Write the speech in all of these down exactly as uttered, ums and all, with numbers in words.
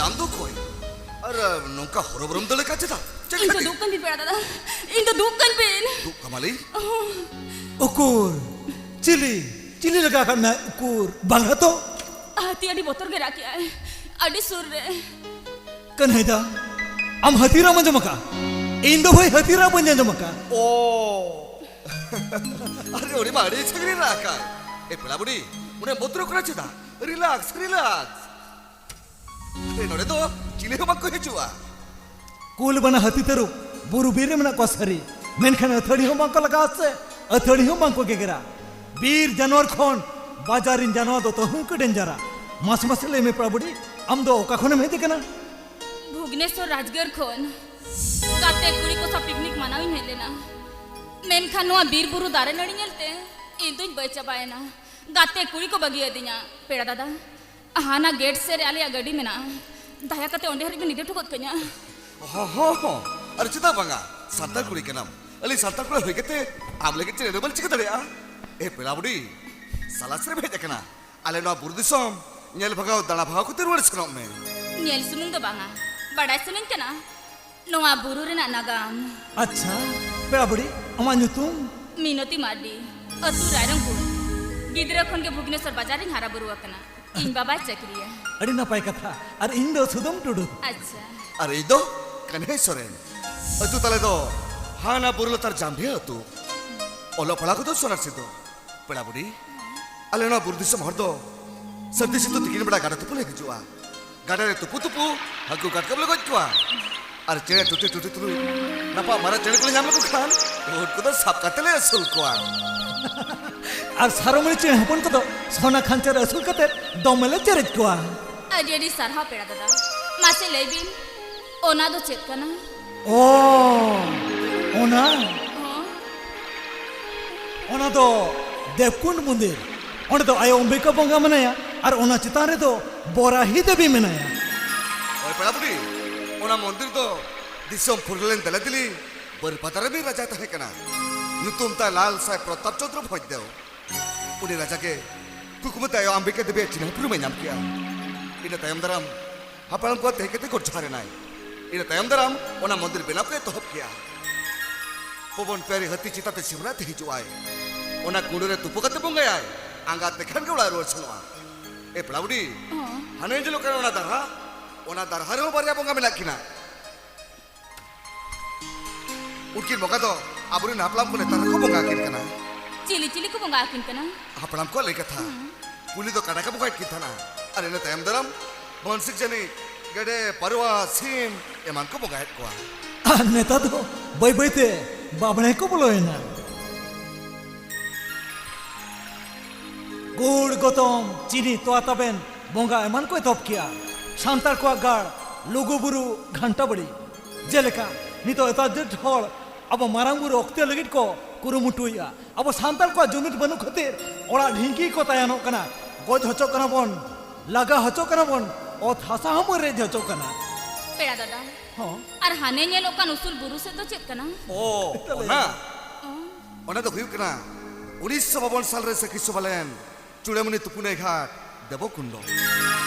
ᱟᱢ ᱫᱚ ᱚᱠᱚᱭ? ᱟᱨ ᱱᱚᱝᱠᱟ ᱦᱚᱨᱚᱵᱚᱨᱚᱢ ᱫᱟᱹᱲ ᱟᱠᱟᱫ ᱪᱮᱫᱟᱜ? ᱪᱮᱫ ᱤᱧ ᱫᱚ ᱞᱮᱠᱟᱛᱮ? ᱫᱩᱜ ᱠᱟᱱ ᱵᱤᱱ ᱯᱮᱲᱟ ᱫᱟᱫᱟ, ᱤᱧ ᱫᱚ ᱫᱩᱜ ᱠᱟᱱ ᱵᱤᱱ᱾ ᱫᱩᱜ ᱠᱟᱢᱟᱞᱤ? ᱩᱠᱩᱨ, ᱪᱤᱞᱤ, ᱪᱤᱞᱤ ᱞᱟᱜᱟ ᱟᱠᱟᱫ ᱢᱮᱭᱟ ᱩᱠᱩᱨ? ᱵᱟᱝ ᱦᱟᱛᱚ? ᱦᱟᱹᱛᱤ ᱟᱹᱰᱤ ᱵᱚᱛᱚᱨ ᱜᱮ ᱨᱟᱜ ᱠᱮᱜᱼᱟᱭ, ᱟᱹᱰᱤ ᱥᱩᱨ ᱨᱮ᱾ ᱠᱟᱹᱱᱦᱟᱹᱭ ᱫᱟ, ᱟᱢ ᱦᱟᱹᱛᱤ ᱨᱟᱜ ᱮᱢ ᱟᱸᱡᱚᱢ ᱟᱠᱟᱫᱼᱟ? ᱤᱧ ᱫᱚ ᱵᱷᱟᱹᱭ ᱦᱟᱹᱛᱤ ᱨᱟᱜ ᱵᱟᱹᱧ ᱟᱸᱡᱚᱢ ᱟᱠᱟᱫᱼᱟ᱾ ᱳ᱾ ᱟᱨᱮ, ᱩᱱᱤ ᱢᱟ ᱟᱹᱰᱤ ᱥᱟᱺᱜᱤᱧ ᱨᱮ ᱨᱟᱜ ᱟᱠᱟᱫ᱾ ᱮ ᱯᱮᱲᱟ ᱵᱩᱰᱷᱤ, ᱩᱱᱟᱹᱜ ᱵᱚᱛᱚᱨᱚᱜ ᱠᱟᱱᱟ ᱪᱮᱫᱟᱜ? Relax, relax. ᱮ, ᱱᱚᱰᱮ ᱫᱚ ᱪᱤᱞᱤ ᱦᱚᱸ ᱵᱟᱠᱚ ᱦᱤᱡᱩᱜᱼᱟ᱾ ᱠᱩᱞ, ᱵᱟᱱᱟ, ᱦᱟᱹᱛᱤ, ᱛᱟᱹᱨᱩᱵ ᱵᱩᱨᱩ ᱵᱤᱨ ᱨᱮ ᱢᱮᱱᱟᱜ ᱠᱚᱣᱟ ᱥᱟᱹᱨᱤ, ᱢᱮᱱᱠᱷᱟᱱ ᱟᱹᱛᱷᱟᱹᱲᱤ ᱦᱚᱸ ᱵᱟᱝᱠᱚ ᱞᱟᱜᱟᱜᱼᱟ ᱥᱮ ᱟᱹᱛᱷᱟᱹᱲᱤ ᱦᱚᱸ ᱵᱟᱝᱠᱚ ᱜᱮᱜᱮᱨᱟ᱾ ᱵᱤᱨ ᱡᱟᱱᱣᱟᱨ ᱠᱷᱚᱱ ᱵᱟᱡᱟᱨ ᱨᱤᱱ ᱡᱟᱱᱣᱟᱨ ᱫᱚ ᱛᱟᱹᱦᱩ ᱠᱚ ᱰᱮᱧᱡᱟᱨᱟ᱾ ᱢᱟᱥᱮ ᱢᱟᱥᱮ ᱞᱟᱹᱭ ᱢᱮ ᱯᱮᱲᱟ ᱵᱩᱰᱷᱤ, ᱟᱢ ᱫᱚ ᱚᱠᱟ ᱠᱷᱚᱱᱮᱢ ᱦᱮᱡ ᱟᱠᱟᱱᱟ? ᱵᱷᱩᱵᱽᱱᱮᱥᱚᱨ ᱨᱟᱡᱽᱜᱟᱲ ᱠᱷᱚᱱ᱾ ᱜᱟᱛᱮ ᱠᱩᱲᱤ ᱠᱚ ᱥᱟᱶ ᱯᱤᱠᱱᱤᱠ ᱢᱟᱱᱟᱣ ᱤᱧ ᱦᱮᱡ ᱞᱮᱱᱟ, ᱢᱮᱱᱠᱷᱟᱱ ᱱᱚᱣᱟ ᱵᱤᱨ ᱵᱩᱨᱩ ᱫᱟᱨᱮ ᱱᱟᱹᱲᱤ ᱧᱮᱞᱛᱮ ᱤᱧ ᱫᱩᱧ ᱵᱟᱹᱭ ᱪᱟᱵᱟᱭᱮᱱᱟ᱾ ᱜᱟᱛᱮ ᱠᱩᱲᱤ ᱠᱚ ᱵᱟᱹᱜᱤ ᱟᱹᱫᱤᱧᱟ᱾ ᱯᱮᱲᱟ ᱫᱟᱫᱟ, ᱦᱟᱱᱟ ᱜᱮᱴ ᱥᱮᱫ ᱨᱮ ᱟᱞᱮᱭᱟᱜ ᱜᱟᱹᱰᱤ ᱢᱮᱱᱟᱜᱼᱟ, ᱫᱟᱭᱟ ᱠᱟᱛᱮ ᱚᱸᱰᱮ ᱦᱟᱹᱨᱤᱡ ᱵᱤᱱ ᱤᱫᱤ ᱦᱚᱴᱚ ᱜᱚᱫ ᱠᱟᱹᱧᱟ᱾ ᱦᱚᱸ, ᱦᱚᱸ, ᱦᱚᱸ᱾ ᱟᱨ ᱪᱮᱫᱟᱜ ᱵᱟᱝᱟ? ᱥᱟᱱᱛᱟᱲ ᱠᱩᱲᱤ ᱠᱟᱱᱟᱢ᱾ ᱟᱹᱞᱤᱧ ᱥᱟᱱᱛᱟᱲ ᱠᱚᱲᱟ ᱦᱩᱭ ᱠᱟᱛᱮ ᱟᱢ ᱞᱟᱹᱜᱤᱫ ᱪᱮᱫ ᱮᱱ ᱦᱚᱸ ᱵᱟᱹᱧ ᱪᱤᱠᱟᱹ ᱫᱟᱲᱮᱭᱟᱜᱼᱟ? ᱮ ᱯᱮᱲᱟ ᱵᱩᱰᱷᱤ, ᱥᱟᱞᱟᱥ ᱨᱮᱢ ᱦᱮᱡ ᱟᱠᱟᱱᱟ᱾ ᱟᱞᱮ ᱱᱚᱣᱟ ᱵᱩᱨᱩ ᱫᱤᱥᱚᱢ ᱧᱮᱞ ᱵᱷᱟᱜᱟᱣ, ᱫᱟᱬᱟ ᱵᱷᱟᱜᱟᱣ ᱠᱟᱛᱮ ᱨᱩᱣᱟᱹᱲ ᱥᱮᱱᱚᱜ ᱢᱮ᱾ ᱧᱮᱞ ᱥᱩᱢᱩᱝ ᱫᱚ ᱵᱟᱝᱟ, ᱵᱟᱰᱟᱭ ᱥᱟᱱᱟᱧ ᱠᱟᱱᱟ ᱱᱚᱣᱟ ᱵᱩᱨᱩ ᱨᱮᱱᱟᱜ ᱱᱟᱜᱟᱢ᱾ ᱟᱪᱪᱷᱟ, ᱯᱮᱲᱟ ᱵᱩᱰᱷᱤ, ᱟᱢᱟᱜ ᱧᱩᱛᱩᱢ? ᱢᱤᱱᱚᱛᱤ ᱢᱟᱨᱰᱤ, ᱟᱹᱛᱩ ᱨᱟᱭᱨᱚᱝᱯᱩᱨ᱾ ᱜᱤᱫᱽᱨᱟᱹ ᱠᱷᱚᱱ ᱜᱮ ᱵᱷᱩᱵᱽᱱᱮᱥᱚᱨ ᱵᱟᱡᱟᱨ ᱨᱤᱧ ᱦᱟᱨᱟ ᱵᱩᱨᱩ ᱟᱠᱟᱱᱟ᱾ ᱤᱧ ᱵᱟᱵᱟᱭ ᱪᱟᱹᱠᱨᱤᱭᱟ᱾ ᱟᱹᱰᱤ ᱱᱟᱯᱟᱭ ᱠᱟᱛᱷᱟ᱾ ᱟᱨ ᱤᱧ ᱫᱚ ᱥᱩᱫᱟᱹᱢ ᱴᱩᱰᱩ᱾ ᱟᱪᱪᱷᱟ᱾ ᱟᱨ ᱤᱧ ᱫᱚ ᱠᱟᱹᱱᱦᱟᱹᱭ ᱥᱚᱨᱮᱱ᱾ ᱟᱹᱛᱩ ᱛᱟᱞᱮ ᱫᱚ ᱦᱟᱱᱟ ᱵᱩᱨᱩ ᱞᱟᱛᱟᱨ ᱡᱟᱢᱵᱷᱤᱭᱟᱹ ᱟᱹᱛᱩ᱾ ᱚᱞᱚᱜ ᱯᱟᱲᱦᱟᱣ ᱠᱚᱫᱚ ᱥᱚᱱᱟᱨᱥᱤ ᱫᱚ᱾ ᱯᱮᱲᱟ ᱵᱩᱰᱷᱤ, ᱟᱞᱮ ᱱᱚᱣᱟ ᱵᱩᱨᱩ ᱫᱤᱥᱚᱢ ᱦᱚᱲ ᱫᱚ ᱥᱟᱹᱨᱫᱤ ᱥᱤᱛᱩᱝ ᱛᱤᱠᱤᱱ ᱵᱮᱲᱟ ᱜᱟᱰᱟ ᱛᱩᱯᱩ ᱞᱮ ᱦᱤᱡᱩᱜᱼᱟ᱾ ᱜᱟᱰᱟ ᱨᱮ ᱛᱩᱯᱩ ᱛᱩᱯᱩ ᱦᱟᱹᱠᱩ ᱠᱟᱴᱠᱚᱢ ᱞᱮ ᱜᱚᱡ ᱠᱚᱣᱟ᱾ ᱟᱨ ᱪᱮᱬᱮ ᱴᱩᱴᱤ ᱴᱩᱴᱤ ᱛᱩᱞᱩᱡ ᱨᱟᱯᱟᱜ ᱢᱟᱨᱟᱜ ᱪᱮᱬᱮ ᱠᱚᱞᱮ ᱧᱟᱢ ᱞᱮᱠᱚ ᱠᱷᱟᱱ, ᱩᱱᱠᱩ ᱫᱚ ᱥᱟᱵ ᱠᱟᱛᱮ ᱞᱮ ᱟᱹᱥᱩᱞ ᱠᱚᱣᱟ᱾ ᱟᱨ ᱥᱟᱨᱚᱢᱟᱹᱲᱤ ᱪᱮᱬᱮ ᱦᱚᱯᱚᱱ ᱠᱚᱫᱚ ᱥᱚᱱᱟ ᱠᱷᱟᱧᱪᱟ ᱨᱮ ᱟᱹᱥᱩᱞ ᱠᱟᱛᱮ ᱫᱚᱢᱮ ᱞᱮ ᱪᱮᱨᱮᱡ ᱠᱚᱣᱟ᱾ ᱟᱹᱰᱤ ᱟᱹᱰᱤ ᱥᱟᱨᱦᱟᱣ ᱯᱮᱲᱟ ᱫᱟᱫᱟ᱾ ᱢᱟᱥᱮ ᱞᱟᱹᱭ ᱵᱤᱱ, ᱚᱱᱟ ᱫᱚ ᱪᱮᱫ ᱠᱟᱱᱟ? ᱚ, ᱚᱱᱟ? ᱦᱚᱸ? ᱚᱱᱟ ᱫᱚ ᱫᱮᱵᱽᱠᱩᱸᱰ ᱢᱚᱱᱫᱤᱨ᱾ ᱚᱸᱰᱮ ᱫᱚ ᱟᱭᱳ ᱚᱢᱵᱤᱠᱟ ᱵᱚᱸᱜᱟ ᱢᱮᱱᱟᱭᱟ ᱟᱨ ᱚᱱᱟ ᱪᱮᱛᱟᱱ ᱨᱮᱫᱚ ᱵᱚᱨᱟᱦᱤ ᱫᱮᱵᱤ ᱢᱮᱱᱟᱭᱟ᱾ ᱦᱳᱭ ᱯᱮᱲᱟ ᱵᱩᱰᱷᱤ, ᱚᱱᱟ ᱢᱚᱱᱫᱤᱨ ᱫᱚ ᱫᱤᱥᱚᱢ ᱯᱷᱩᱨᱜᱟᱹᱞ ᱨᱮᱱ ᱫᱮᱞᱟ ᱫᱤᱞᱤ ᱵᱟᱹᱨᱯᱟᱫᱟ ᱨᱮ ᱢᱤᱫ ᱨᱟᱡᱟᱭ ᱛᱟᱦᱮᱸ ᱠᱟᱱᱟ᱾ ᱧᱩᱛᱩᱢ ᱛᱟᱭ ᱞᱟᱞ ᱥᱟᱭ ᱯᱨᱚᱛᱟᱯ ᱪᱚᱸᱫᱽᱨᱚ ᱵᱷᱚᱸᱡᱽ ᱫᱮᱣ᱾ ᱩᱱᱤ ᱨᱟᱡᱟ ᱜᱮ ᱠᱩᱠᱢᱩ ᱛᱮ ᱟᱭᱳ ᱟᱢᱵᱤᱠᱟ ᱫᱮᱵᱤᱭᱟᱜ ᱪᱤᱱᱦᱟᱹ ᱩᱯᱨᱩᱢᱮ ᱧᱟᱢ ᱠᱮᱜᱼᱟ᱾ ᱤᱱᱟᱹ ᱛᱟᱭᱚᱢ ᱫᱟᱨᱟᱢ ᱦᱟᱯᱲᱟᱢ ᱠᱚ ᱛᱮᱦᱮᱧ ᱠᱟᱛᱮ ᱜᱚᱰ ᱡᱚᱦᱟᱨ ᱮᱱᱟᱭ᱾ ᱤᱱᱟᱹ ᱛᱟᱭᱚᱢ ᱫᱟᱨᱟᱢ ᱚᱱᱟ ᱢᱚᱱᱫᱤᱨ ᱵᱮᱱᱟᱣ ᱠᱚ ᱮᱛᱚᱦᱚᱵ ᱠᱮᱜᱼᱟ᱾ ᱯᱚᱵᱚᱱ ᱯᱮᱨᱮ ᱦᱟᱹᱛᱤ ᱪᱮᱛᱟᱱ ᱛᱮ ᱥᱤᱢᱨᱟᱜ ᱛᱮ ᱦᱤᱡᱩᱜᱼᱟᱭ᱾ ᱚᱱᱟ ᱠᱩᱸᱰ ᱨᱮ ᱛᱩᱯᱩ ᱠᱟᱛᱮ ᱵᱚᱸᱜᱟᱭᱟᱭ᱾ ᱟᱸᱜᱟ ᱛᱮᱠᱷᱟᱱ ᱜᱮ ᱚᱲᱟᱜ ᱨᱩᱣᱟᱹᱲ ᱥᱮᱱᱚᱜᱼᱟ᱾ ᱮ ᱯᱮᱲᱟ ᱵᱩᱰᱷᱤ, ᱦᱚᱸ᱾ ᱦᱟᱱᱮ ᱧᱮᱞᱚᱜ ᱠᱟᱱᱟ ᱚᱱᱟ ᱫᱟᱨᱦᱟ, ᱚᱱᱟ ᱫᱟᱨᱦᱟ ᱨᱮᱦᱚᱸ ᱵᱟᱨᱭᱟ ᱵᱚᱸᱜᱟ ᱢᱮᱱᱟᱜ ᱠᱤᱱᱟ᱾ ᱩᱱᱠᱤᱱ ᱵᱚᱸᱜᱟ ᱫᱚ ᱟᱵᱚᱨᱮᱱ ᱦᱟᱯᱲᱟᱢ ᱠᱚ ᱱᱮᱛᱟᱨ ᱦᱚᱸᱠᱚ ᱵᱚᱸᱜᱟ ᱟᱹᱠᱤᱱ ᱠᱟᱱᱟ᱾ ᱪᱤᱞᱤ ᱪᱤᱞᱤ ᱠᱚ ᱵᱚᱸᱜᱟ ᱟᱹᱠᱤᱱ ᱠᱟᱱᱟ? ᱦᱟᱯᱲᱟᱢ ᱠᱚᱣᱟᱜ ᱞᱟᱹᱭ ᱠᱟᱛᱷᱟ, ᱦᱩᱸ᱾ ᱯᱩᱭᱞᱩ ᱫᱚ ᱠᱟᱰᱟ ᱠᱚ ᱵᱚᱸᱜᱟᱭᱮᱫ ᱠᱤᱱ ᱛᱟᱦᱮᱱᱟ, ᱟᱨ ᱤᱱᱟᱹ ᱛᱟᱭᱚᱢ ᱫᱟᱨᱟᱢ ᱢᱟᱱᱥᱤᱠ ᱡᱟᱹᱱᱤᱡ ᱜᱮᱰᱮ, ᱯᱟᱨᱣᱟ, ᱥᱤᱢ ᱮᱢᱟᱱ ᱠᱚ ᱵᱚᱸᱜᱟᱭᱮᱫ ᱠᱚᱣᱟ᱾ ᱟᱨ ᱱᱮᱛᱟᱨ ᱫᱚ ᱵᱟᱹᱭ ᱵᱟᱹᱭᱛᱮ ᱵᱟᱵᱽᱲᱮ ᱠᱚ ᱵᱚᱞᱚᱭᱮᱱᱟ᱾ ᱜᱩᱲ, ᱜᱚᱛᱚᱢ, ᱪᱤᱱᱤ, ᱛᱚᱣᱟ ᱛᱟᱵᱮᱱ, ᱵᱚᱸᱜᱟ ᱮᱢᱟᱱ ᱠᱚ ᱮᱛᱚᱦᱚᱵ ᱠᱮᱜᱼᱟ᱾ ᱥᱟᱱᱛᱟᱲ ᱠᱚᱣᱟᱜ ᱜᱟᱲ ᱞᱩᱜᱩᱵᱩᱨᱩ ᱜᱷᱟᱱᱴᱟ ᱵᱟᱲᱤ᱾ ᱡᱮᱞᱮᱠᱟ ᱱᱤᱛᱚᱜ ᱮᱛᱟᱜ ᱡᱟᱹᱛ ᱦᱚᱲ ᱟᱵᱚ ᱢᱟᱨᱟᱝ ᱵᱩᱨᱩ ᱚᱠᱛᱮ ᱞᱟᱹᱜᱤᱫ ᱠᱚ ᱠᱩᱨᱩᱢᱩᱴᱩᱭᱮᱫᱼᱟ᱾ ᱟᱵᱚ ᱥᱟᱱᱛᱟᱲ ᱠᱚᱣᱟᱜ ᱡᱩᱢᱤᱫ ᱵᱟᱹᱱᱩᱜ ᱠᱷᱟᱹᱛᱤᱨ ᱚᱲᱟᱜ ᱰᱷᱤᱝᱠᱤ ᱠᱚ ᱛᱟᱭᱟᱱᱚᱜ ᱠᱟᱱᱟ, ᱜᱚᱡ ᱦᱚᱪᱚᱜ ᱠᱟᱱᱟ ᱵᱚᱱ, ᱞᱟᱜᱟ ᱦᱚᱪᱚᱜ ᱠᱟᱱᱟ ᱵᱚᱱ, ᱚᱛ ᱦᱟᱥᱟ ᱦᱚᱸ ᱵᱚᱱ ᱨᱮᱡ ᱦᱚᱪᱚᱜ ᱠᱟᱱᱟ᱾ ᱯᱮᱲᱟ ᱫᱟᱫᱟ, ᱦᱚᱸ᱾ ᱟᱨ ᱦᱟᱱᱮ ᱧᱮᱞᱚᱜ ᱠᱟᱱ ᱩᱥᱩᱞ ᱵᱩᱨᱩ ᱥᱮᱫ ᱫᱚ ᱪᱮᱫ ᱠᱟᱱᱟ? ᱚ, ᱚᱱᱟ? ᱚ᱾ ᱚᱱᱟ ᱫᱚ ᱦᱩᱭᱩᱜ ᱠᱟᱱᱟ ᱩᱱᱤᱥᱥᱚ ᱵᱟᱵᱚᱱ ᱥᱟᱞ ᱨᱮ ᱥᱟᱹᱠᱷᱤ ᱥᱚᱵᱷᱟ ᱞᱮᱱ ᱪᱩᱲᱟᱹᱢᱩᱱᱤ ᱛᱩᱯᱩᱱᱟᱹᱭ ᱜᱷᱟᱴ ᱫᱮᱵᱚᱠᱩᱱᱰᱚ᱾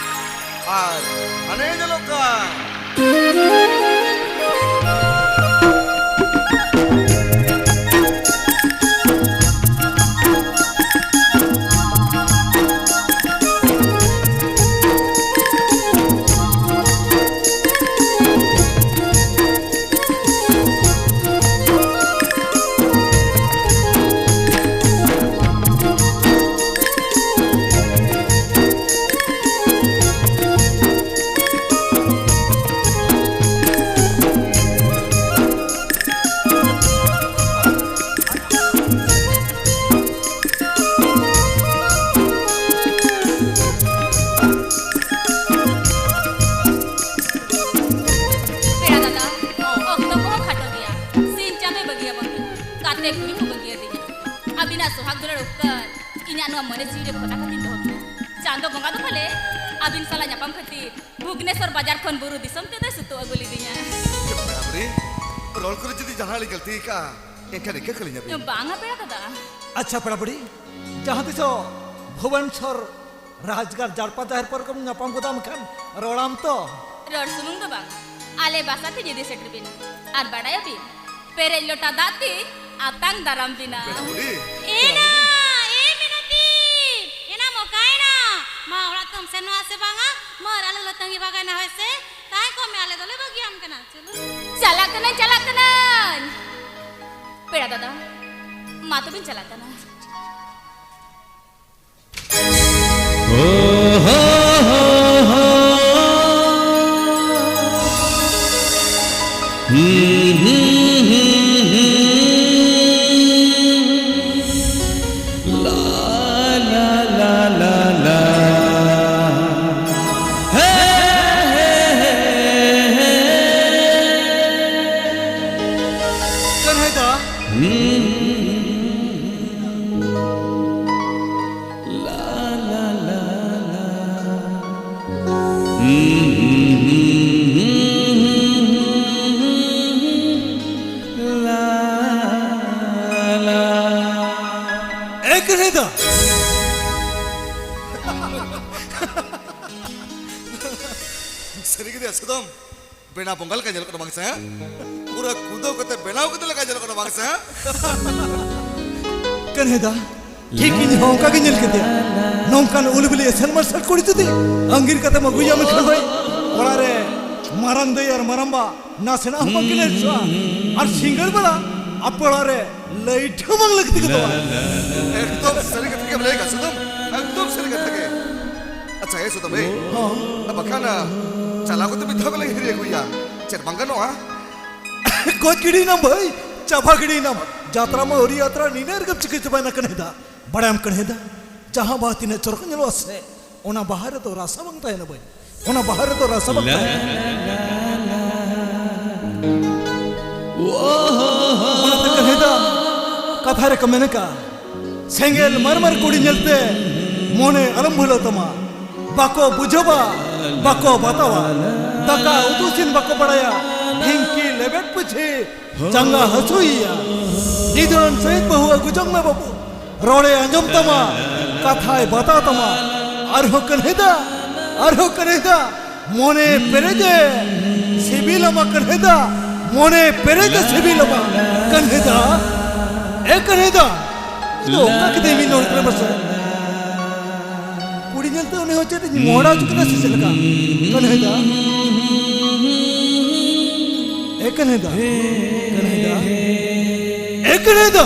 ᱟᱨ ᱦᱟᱱᱮ ᱧᱮᱞᱚᱜ ᱠᱟᱱ ᱯᱮᱲᱟ ᱫᱟᱫᱟ, ᱚᱠᱛᱚ ᱠᱚᱦᱚᱸ ᱠᱷᱟᱴᱚ ᱜᱮᱭᱟ᱾ ᱥᱤᱧ ᱪᱟᱸᱫᱚᱭ ᱵᱟᱹᱜᱤᱭᱟᱵᱚᱱ ᱠᱟᱱᱟ᱾ ᱜᱟᱛᱮ ᱠᱩᱲᱤ ᱠᱚ ᱵᱟᱹᱜᱤᱭᱟᱫᱤᱧᱟ᱾ ᱟᱹᱵᱤᱱᱟᱜ ᱥᱚᱦᱟᱜ ᱫᱩᱞᱟᱹᱲ ᱩᱯᱠᱟᱹᱨ ᱤᱧᱟᱹᱜ ᱱᱚᱣᱟ ᱢᱚᱱᱮ ᱡᱤᱣᱤ ᱨᱮ ᱠᱷᱚᱫᱟ ᱠᱟᱛᱮᱧ ᱫᱚᱦᱚ ᱠᱮᱫᱟ᱾ ᱪᱟᱸᱫᱚ ᱵᱚᱸᱜᱟ ᱫᱚ ᱯᱟᱞᱮ ᱟᱹᱵᱤᱱ ᱥᱟᱞᱟᱜ ᱧᱟᱯᱟᱢ ᱠᱷᱟᱹᱛᱤᱨ ᱵᱷᱩᱵᱽᱱᱮᱥᱚᱨ ᱵᱟᱡᱟᱨ ᱠᱷᱚᱱ ᱵᱩᱨᱩ ᱫᱤᱥᱚᱢ ᱛᱮᱫᱚᱭ ᱥᱩᱛᱩᱜ ᱟᱹᱜᱩ ᱞᱤᱫᱤᱧᱟ᱾ ᱵᱟᱵᱨᱮ, ᱨᱚᱲ ᱠᱚᱨᱮ ᱡᱩᱫᱤ ᱡᱟᱦᱟᱸ ᱞᱤᱧ ᱜᱟᱹᱞᱛᱤ ᱟᱠᱟᱜᱼᱟ, ᱮᱱᱠᱷᱟᱱ ᱤᱠᱟᱹ ᱠᱟᱹᱞᱤᱧᱟ ᱵᱤᱱ᱾ ᱵᱟᱝᱟ ᱯᱮᱲᱟ ᱫᱟᱫᱟ᱾ ᱟᱪᱪᱷᱟ ᱯᱮᱲᱟ ᱵᱩᱰᱷᱤ, ᱡᱟᱦᱟᱸ ᱛᱤᱥᱚᱜ ᱵᱷᱩᱵᱚᱱᱮᱥᱚᱨ ᱨᱟᱡᱽᱜᱟᱲ ᱡᱟᱲᱯᱟ ᱡᱟᱦᱮᱨ ᱯᱚᱨᱮ ᱠᱚᱢ ᱧᱟᱯᱟᱢ ᱜᱚᱫᱟ ᱢᱮᱱᱠᱷᱟᱱ ᱨᱚᱲᱟᱢ ᱛᱚ᱾ ᱨᱚᱲ ᱥᱩᱢᱩᱝ ᱫᱚ ᱵᱟᱝ, ᱟᱞᱮ ᱵᱟᱥᱟ ᱛᱮᱧ ᱤᱫᱤ ᱥᱮᱴᱮᱨ ᱵᱤᱱᱟ᱾ ᱟᱨ ᱵᱟᱰᱟᱭᱟᱵᱤᱱ, ᱯᱮᱨᱮᱡ ᱞᱚᱴᱟ ᱫᱟᱜ ᱛᱮ ᱟᱛᱟᱝ ᱫᱟᱨᱟᱢ ᱵᱤᱱᱟ᱾ ᱵᱮᱴᱟ ᱵᱩᱰᱷᱤ᱾ ᱮᱱᱟ, ᱮ ᱢᱤᱱᱚᱛᱤ, ᱮᱱᱟ ᱢᱚᱠᱟᱭᱮᱱᱟ᱾ ᱢᱟ ᱚᱲᱟᱜ ᱛᱮᱢ ᱥᱮᱱᱚᱜᱼᱟ ᱥᱮ ᱵᱟᱝᱟ? ᱢᱟᱹᱨ ᱟᱞᱮ ᱞᱮ ᱛᱟᱺᱜᱤ ᱵᱷᱟᱜᱟᱭᱱᱟ ᱦᱳᱭ ᱥᱮ᱾ ᱛᱟᱦᱮᱸ ᱠᱚᱜ ᱢᱮ, ᱟᱞᱮ ᱫᱚᱞᱮ ᱵᱟᱹᱜᱤᱭᱟᱢ ᱠᱟᱱᱟ᱾ ᱪᱚᱞᱚ᱾ ᱪᱟᱞᱟᱜ ᱠᱟᱹᱱᱟᱹᱧ, ᱪᱟᱞᱟᱜ ᱠᱟᱹᱱᱟᱹᱧ᱾ ᱯᱮᱲᱟ ᱫᱟᱫᱟ, ᱢᱟ ᱛᱚᱵᱮᱧ ᱪᱟᱞᱟᱜ ᱠᱟᱱᱟ᱾ ᱠᱟᱹᱱᱦᱟᱹᱭ ᱫᱟ᱾ ᱮ ᱠᱟᱹᱱᱦᱟᱹᱭ ᱫᱟ᱾ ᱥᱟᱹᱨᱤ ᱜᱮ ᱫᱭᱟ ᱥᱟᱫᱚᱢ᱾ ᱵᱮᱱᱟᱣ ᱵᱚᱸᱜᱟ ᱞᱮᱠᱟ ᱧᱮᱞᱚᱜ ᱠᱟᱱᱟ ᱵᱟᱝ ᱥᱮ, ᱦᱮᱸ? ᱯᱩᱨᱟᱹ ᱠᱩᱫᱟᱹᱣ ᱠᱟᱛᱮ ᱵᱮᱱᱟᱣ ᱠᱟᱛᱮ ᱞᱮᱠᱟ ᱧᱮᱞᱚᱜ ᱠᱟᱱᱟ ᱵᱟᱝ ᱥᱮ, ᱦᱮᱸ? ᱠᱟᱹᱱᱦᱟᱹᱭ ᱫᱟ, ᱴᱷᱤᱠ ᱤᱧ ᱦᱚᱸ ᱚᱱᱠᱟ ᱜᱮ ᱧᱮᱞ ᱠᱮᱫᱮᱭᱟ᱾ ᱱᱚᱝᱠᱟᱱ ᱩᱞᱵᱤᱞᱤ ᱮᱥᱮᱞ ᱢᱟᱨᱥᱟᱞ ᱠᱩᱲᱤ ᱡᱩᱫᱤ ᱟᱸᱜᱤᱨ ᱠᱟᱛᱮᱢ ᱟᱹᱜᱩᱭᱟ ᱢᱮᱱᱠᱷᱟᱱ ᱫᱚ ᱚᱲᱟᱜ ᱨᱮ ᱢᱟᱨᱟᱝ ᱫᱟᱹᱭ ᱟᱨ ᱢᱟᱨᱟᱝᱵᱟ ᱱᱟᱥᱮᱱᱟᱜ ᱦᱚᱸ ᱵᱟᱝᱠᱤᱱ ᱟᱹᱲᱤᱥᱚᱜᱼᱟ᱾ ᱟᱨ ᱥᱤᱸᱜᱟᱹᱲ ᱵᱮᱲᱟ ᱟᱯᱮ ᱚᱲᱟᱜ ᱨᱮ ᱞᱟᱹᱭᱤᱴ ᱦᱚᱸ ᱵᱟᱝ ᱞᱟᱹᱠᱛᱤ ᱜᱚᱫᱚᱜᱼᱟ᱾ ᱮᱠᱫᱚᱢ ᱥᱟᱹᱨᱤ ᱠᱟᱛᱷᱟ ᱜᱮᱢ ᱞᱟᱹᱭ ᱠᱟᱜ ᱥᱩᱫᱟᱢ, ᱮᱠᱫᱚᱢ ᱥᱟᱹᱨᱤ ᱠᱟᱛᱷᱟ ᱜᱮ᱾ ᱟᱪᱪᱷᱟ, ᱮ ᱥᱩᱫᱟᱢ, ᱮ, ᱦᱚᱸ᱾ ᱵᱟᱠᱷᱟᱱ, ᱟ, ᱪᱟᱞᱟᱣ ᱠᱟᱛᱮ ᱢᱤᱫ ᱫᱷᱟᱣ ᱜᱮᱞᱮ ᱦᱤᱨᱤ ᱟᱹᱜᱩᱭᱟ᱾ ᱪᱮᱫ ᱵᱟᱝ ᱜᱟᱱᱚᱜᱼᱟ? ᱜᱚᱡ ᱜᱤᱰᱤᱭᱮᱱᱟᱢ ᱵᱷᱟᱹᱭ, ᱪᱟᱵᱟ ᱜᱤᱰᱤᱭᱮᱱᱟᱢ᱾ ᱡᱟᱛᱨᱟ ᱢᱟ ᱟᱹᱣᱨᱤ ᱭᱟᱛᱨᱟ, ᱱᱤᱱᱟᱹᱜ ᱨᱮᱜᱮᱢ ᱪᱤᱠᱟᱹ ᱪᱟᱵᱟᱭᱮᱱᱟ ᱠᱟᱹᱱᱦᱟᱹᱭ ᱫᱟ᱾ ᱵᱟᱲᱟᱭᱟᱢ ᱠᱟᱹᱱᱦᱟᱹᱭ ᱫᱟ, ᱡᱟᱦᱟᱸ ᱵᱟᱦᱟ ᱛᱤᱱᱟᱹᱜ ᱪᱚᱨᱚᱠ ᱧᱮᱞᱚᱜᱼᱟ ᱥᱮ, ᱚᱱᱟ ᱵᱟᱦᱟ ᱨᱮᱫᱚ ᱨᱟᱥᱟ ᱵᱟᱝ ᱛᱟᱦᱮᱱᱟ ᱵᱷᱟᱹᱭ, ᱚᱱᱟ ᱵᱟᱦᱟ ᱨᱮᱫᱚ ᱨᱟᱥᱟ ᱵᱟᱝ ᱛᱟᱦᱮᱱᱟ᱾ ᱚᱱᱟᱛᱮ ᱠᱟᱹᱱᱦᱟᱹᱭ ᱫᱟ, ᱠᱟᱛᱷᱟ ᱨᱮᱠᱚ ᱢᱮᱱ ᱟᱠᱟᱫᱼᱟ, ᱥᱮᱸᱜᱮᱞ ᱢᱟᱨᱢᱟᱨ ᱠᱩᱲᱤ ᱧᱮᱞᱛᱮ ᱢᱚᱱᱮ ᱟᱞᱚᱢ ᱵᱷᱩᱞᱟᱹᱣ ᱛᱟᱢᱟ᱾ ᱵᱟᱠᱚ ᱵᱩᱡᱷᱟᱹᱣᱟ, ᱵᱟᱠᱚ ᱵᱟᱛᱟᱣᱟ, ᱫᱟᱠᱟ ᱩᱛᱩ ᱤᱥᱤᱱ ᱵᱟᱠᱚ ᱵᱟᱲᱟᱭᱟ, ᱰᱷᱤᱝᱠᱤ ᱞᱮᱵᱮᱫ ᱯᱟᱹᱪᱷᱤ ᱡᱟᱸᱜᱟ ᱦᱟᱹᱥᱩᱭᱮᱭᱟ᱾ ᱱᱤᱫᱷᱟᱹᱱ ᱥᱟᱹᱦᱤᱡ ᱵᱟᱹᱦᱩ ᱟᱹᱜᱩ ᱡᱚᱝ ᱢᱮ ᱵᱟᱹᱵᱩ, ᱨᱚᱲᱮ ᱟᱸᱡᱚᱢ ᱛᱟᱢᱟ, ᱠᱟᱛᱷᱟᱭ ᱵᱟᱛᱟᱣ ᱛᱟᱢᱟ᱾ ᱟᱨᱦᱚᱸ ᱠᱟᱹᱱᱦᱟᱹᱭ ᱫᱟ, ᱟᱨᱦᱚᱸ ᱠᱟᱹᱱᱦᱟᱹᱭ ᱫᱟ, ᱢᱚᱱᱮ ᱯᱮᱨᱮᱡᱮ ᱥᱤᱵᱤᱞᱟᱢᱟ ᱠᱟᱹᱱᱦᱟᱹᱭ ᱫᱟ, ᱢᱚᱱᱮ ᱯᱮᱨᱮᱡᱮ ᱥᱤᱵᱤᱞᱟᱢᱟ ᱠᱟᱹᱱᱦᱟᱹᱭ ᱫᱟ᱾ ᱮ ᱠᱟᱹᱱᱦᱟᱹᱭ ᱫᱟ, ᱤᱧ ᱫᱚ ᱚᱱᱠᱟ ᱠᱟᱛᱮ ᱢᱤᱫ ᱦᱚᱲ ᱠᱟᱱᱟ ᱯᱟᱥᱮ᱾ ᱠᱩᱲᱤ ᱧᱮᱞᱛᱮ ᱩᱱᱤ ᱦᱚᱸ ᱪᱮᱫ ᱤᱧ ᱢᱚᱦᱰᱟ ᱦᱚᱪᱚ ᱠᱮᱫᱟ ᱥᱮ ᱪᱮᱫ ᱞᱮᱠᱟ? ᱠᱟᱹᱱᱦᱟᱹᱭ ᱫᱟ, ᱮ ᱠᱟᱹᱱᱦᱟᱹᱭ ᱫᱟ, ᱠᱟᱹᱱᱦᱟᱹᱭ ᱫᱟ, ᱮ ᱠᱟᱹᱱᱦᱟᱹᱭ ᱫᱟ,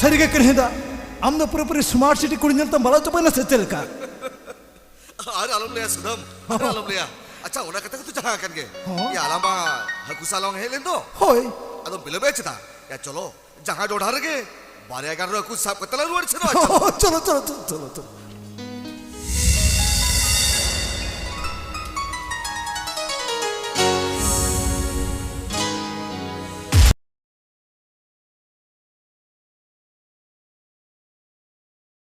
ᱥᱟᱹᱨᱤᱜᱮ ᱠᱟᱹᱱᱦᱟᱹᱭ ᱫᱟ, ᱟᱢ ᱫᱚ ᱯᱩᱨᱟᱹᱯᱩᱨᱤ smart city ᱠᱩᱲᱤ ᱧᱮᱞ ᱛᱮᱢ ᱵᱟᱲᱟᱭ ᱦᱚᱪᱚ ᱠᱟᱱᱟ ᱥᱮ ᱪᱮᱫ ᱞᱮᱠᱟ? ᱟᱨ ᱟᱞᱚᱢ ᱞᱟᱹᱭᱟ ᱥᱩᱫᱟᱢ, ᱟᱨ ᱟᱞᱚᱢ ᱞᱟᱹᱭᱟ᱾ ᱟᱪᱪᱷᱟ, ᱚᱱᱟ ᱠᱟᱛᱷᱟ ᱠᱚᱫᱚ ᱡᱟᱦᱟᱸ ᱠᱟᱱ ᱜᱮ᱾ ᱦᱚᱸ᱾ ᱭᱟ, ᱟᱞᱟᱝ ᱢᱟ ᱦᱟᱹᱠᱩ ᱥᱟᱵ ᱞᱟᱝ ᱦᱮᱡ ᱞᱮᱱ ᱫᱚ᱾ ᱦᱳᱭ᱾ ᱟᱫᱚᱢ ᱵᱤᱞᱚᱢᱮᱫ ᱪᱮᱫᱟᱜ? ᱭᱟ, ᱪᱚᱞᱚ, ᱡᱟᱦᱟᱸ ᱰᱚᱰᱷᱟ ᱨᱮᱜᱮ ᱵᱟᱨᱭᱟ ᱜᱟᱱ ᱦᱟᱹᱠᱩ ᱥᱟᱵ ᱠᱟᱛᱮ ᱞᱟᱝ ᱨᱩᱣᱟᱹᱲ ᱥᱮᱱᱚᱜᱼᱟ᱾ ᱪᱚᱞᱚ᱾ ᱪᱚᱞᱚ, ᱪᱚᱞᱚ, ᱪᱚᱞᱚ, ᱪᱚᱞᱚ, ᱪᱚᱞᱚ᱾